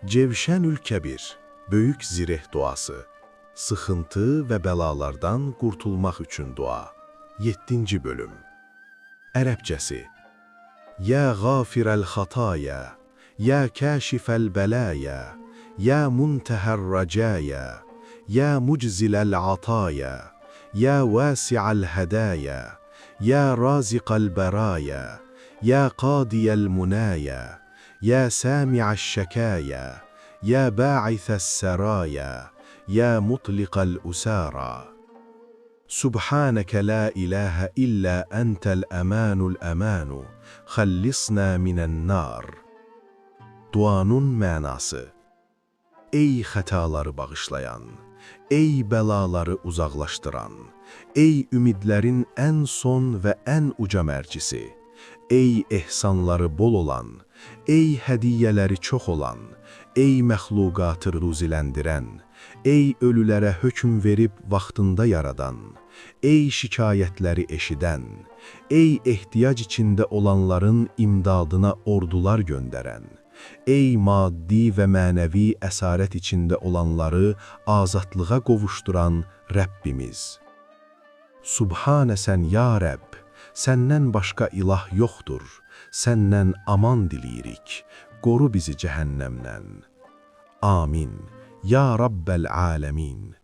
Cevşənül Kəbir, Böyük Zireh duası. Sıxıntı və bəlalardan qurtulmaq üçün dua. 7-ci bölüm. Ərəbcəsi. Ya gafirəl xataya, ya kaşifəl bəlaya, ya muntəhər rəcaya, ya mucziləl ataya, ya vasi'əl hədaya, ya raziqəl bəraya, ya qadiyəl munaya, ya sami'əş şəkaya, ya ba'isəs səraya, ya mutliqəl usara. Subhaneke la ilahe illa entel emanul emanu, xallisna minen nar. Duanın mənası. Ey xətaları bağışlayan, ey bəlaları uzaqlaşdıran, ey ümidlərin ən son və ən uca mərcisi, ey ehsanları bol olan, ey hədiyyələri çox olan, ey məxluqatı ruziləndirən, ey ölülərə hökm verib vaxtında yaradan, ey şikayətləri eşidən, ey ehtiyac içində olanların imdadına ordular göndərən, ey maddi və mənəvi əsarət içində olanları azadlığa qovuşduran Rəbbimiz. Subhanəsən ya Rəbb, səndən başqa ilah yoxdur, səndən aman diləyirik, qoru bizi cəhənnəmdən. Amin. Ya Rabbəl aləmin.